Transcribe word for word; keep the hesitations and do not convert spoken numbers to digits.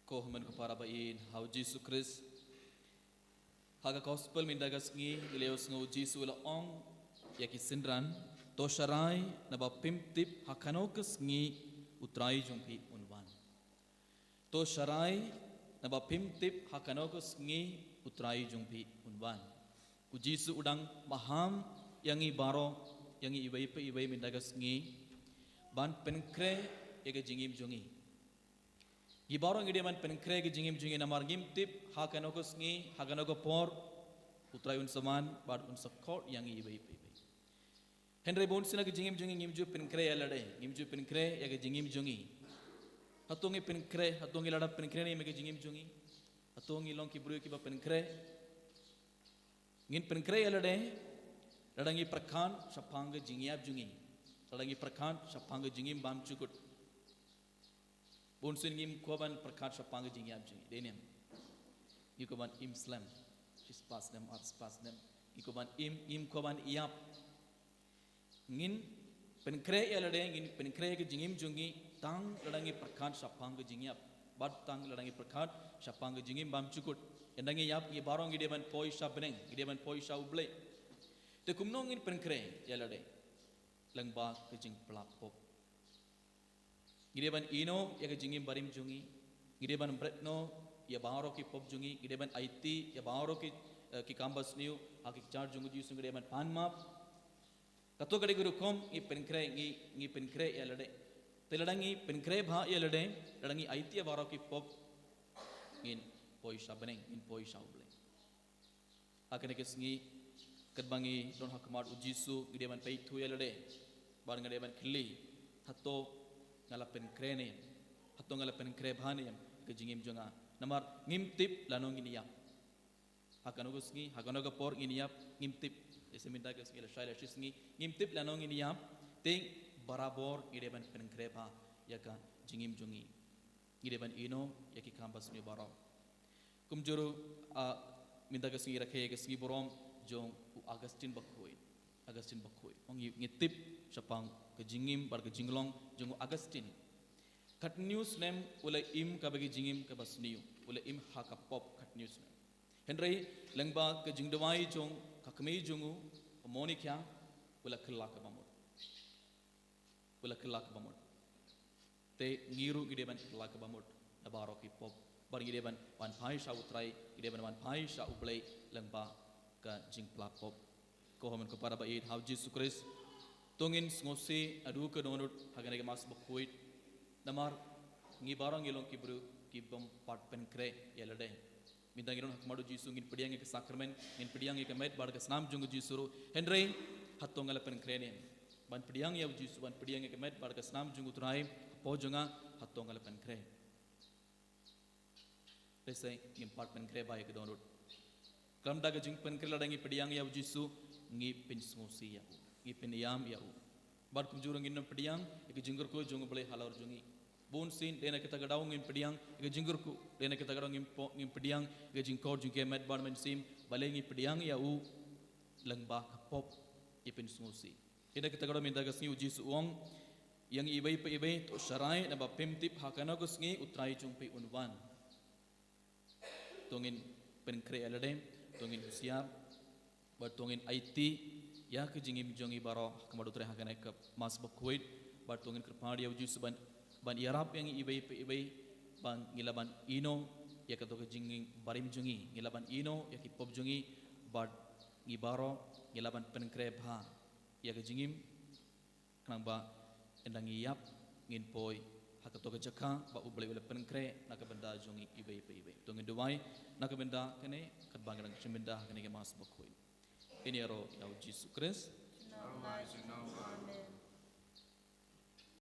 Ko hynmen ko para ba ïeit ha u Jisu Khrist. Ha ka gospel mynta ka sngi, ngi la ïohsngew u Jisu u la ong ïa ki synran, to sharai naba phim tip ha kano ka sngi u Trai jong phi un wan. To sharai naba phim tip ha kano ka sngi u Trai jong phi un wan. U Jisu u dang maham ïa ngi baroh, ïa ngi iwei pa iwei mynta ka sngi, ban pynkhreh ïa ka jingim jong ngi. Ngi baroh ngi dei ban pynkhreh ïa ka jingim jong ngi namar ngim tip ha kano ka sngi, ha kano ka por u Trai un sa wan bad un sa khot ïa ngi iwei pa iwei. Hynrei bun sien ha ka jingim jong ngi ngim ju pynkhreh ïa lade, ngim ju pynkhreh ïa ka jingim jong ngi. Hato ngi pynkhreh, hato ngi la dep pynkhreh ne em ïa ka jingim jong ngi? Hato ngi long ki briew kiba pynkhreh? Ngin pynkhreh ïa lade lada ngi pyrkhat shaphang ka jingïap jong ngi, lada ngi pyrkhat shaphang ka jingim bymjukut. Bun sien ngim kwah ban pyrkhat shaphang ka jingïap jong ngi, dei ne em? Ngi kwah ban im slem shi spah snem, ar spah snem. Ngi kwah ban im, ngim kwah ban ïap. Ngin pynkhreh ïa lade, ngin pynkhreh ïa ka jingim jong ngi tang lada ngi pyrkhat shaphang ka jingïap bad tang lada ngi pyrkhat shaphang ka jingim bymjukut. Ynda ngi ïap, ngi baroh ngi dei ban poi sha bneng, ngi dei ban poi sha U Blei. Te kumno ngin pynkhreh ïa lade lyngba ka jingpla pop? Ngi dei ban ïehnoh ïa ka jingim barim jong ngi. Ngi dei ban bret noh ïa baroh ki pop jong ngi. Ngi dei ban aiti ïa baroh ki, eh, ki kam basniew ha ki kjat jong u Jisu. Ngi dei ban pan map. Kato ka dei ka rukom ngi pynkhreh, ngi, ngi pynkhreh ïa lade. Te lada ngi pynkhreh bha ïa lade, lada ngi aiti ïa baroh ki pop, ngin poi sha bneng, ngin poi sha U Blei. Ha kane ka sngi, katba ngi don ha khmat u Jisu, ngi dei ban peit thuh ïa lade bad ngi dei ban kylli, hato nga la pynkhreh ne em? Hato nga la pynkhreh bha ne em ha ka jingim jong nga? Namar ngim tip lano ngin ïap. Ha kano ka sngi, ha kano ka por ngin ïap, ngim tip. Lehse mynta ka sngi, lashai lashisngi, ngim tip lano ngin ïap. Te barabor ngi dei ban pynkhreh bha ïa ka jingim jong ngi. Ngi dei ban ïehnoh ïa ki kam basniew baroh. Kumjuh ruh, ah, mynta ka sngi rakhe ïa ka sngi burom jong u Augustine Bakhuid. Augustine Bakhuid. Ong ngi, ngi tip shaphang ka jingim bad ka jinglong jong u Augustine. Katno snem u la im kaba ka jingim kaba sniew, u la im ha ka pop katno snem. Hynrei lyngba ka jingduwai jong ka kmie jong u, Monica, u la kylla kaba mut. U la kylla kaba mut. Te ngi ruh ngi dei ban kylla kaba mut na baroh ki pop. Bad ngi dei ban wan phai sha u Trai, ngi dei ban wan phai sha U Blei lyngba ka jingpla pop. Ko hynmen ko para ba ïeit ha u Jisu Khrist. To ngin sngewsih haduh ka dohnud ha kane ka Mass Bakhuid. Namar ngi baroh ngi long ki briew ki bym pat pynkhreh ïa lade. Mynta ngi don ha khmat u Jisu, ngin pdiang ïa ka sakramen, ngin pdiang ïa ka met bad ka snam jong u Jisu ruh. Hynrei hato nga la pynkhreh ne em? Ban pdiang ïa u Jisu, ban pdiang ïa ka met bad ka snam jong u Trai hapoh jong nga, hato nga la pynkhreh? Lehse ngim pat pynkhreh bha ïa ka dohnud. Khlem da ka jingpynkhreh, lada ngi pdiang ïa u Jisu, ngi pynsngewsih ïa u, ngi pynïam ïa u. Bad kumjuh ruh ngin nym pdiang ïa ka jingkyrkhu jong u Blei halor jong ngi. Bun sien dei na kata ka daw ngin pdiang ïa ka jingkyrkhu, dei na kata ka daw ngin po-, ngin pdiang ïa ka jingkhot jong ka met bad mynsiem, balei ngi pdiang ïa u lyngba ka pop, ïa pynsngewsih. Dei na kata ka daw mynta ka sngi u Jisu u ong ïa ngi iwei pa iwei, to sharai naba phim tip ha kano ka sngi u Trai jong phi un wan. To ngin pynkhreh ïa lade, to ngin husiar, bad to ngin aiti ïa ka jingim jong ngi baroh ha khmat u Trai ha kane ka Mass Bakhuid, bad to ngin kyrpad ïa u Jisu ban, ban ïarap ïa ngi iwei pa iwei, ba ngi lah ban ïehnoh ïa kato ka jingim barim jong ngi, ngi lah ban ïehnoh ïa ki pop jong ngi, bad ngi baroh ngi lah ban pynkhreh bha ïa ka jingim. Khnang ba ynda ngi ïap ngin poi ha kato ka jaka ba u Blei u la pynkhreh na ka bynta jong ngi iwei pa iwei. To ngin duwai na ka bynta kane, katba ngi dang shim bynta ha kane ka Mass Bakhuid. Ngin ïaroh ïa u Jisu Khrist. Amen.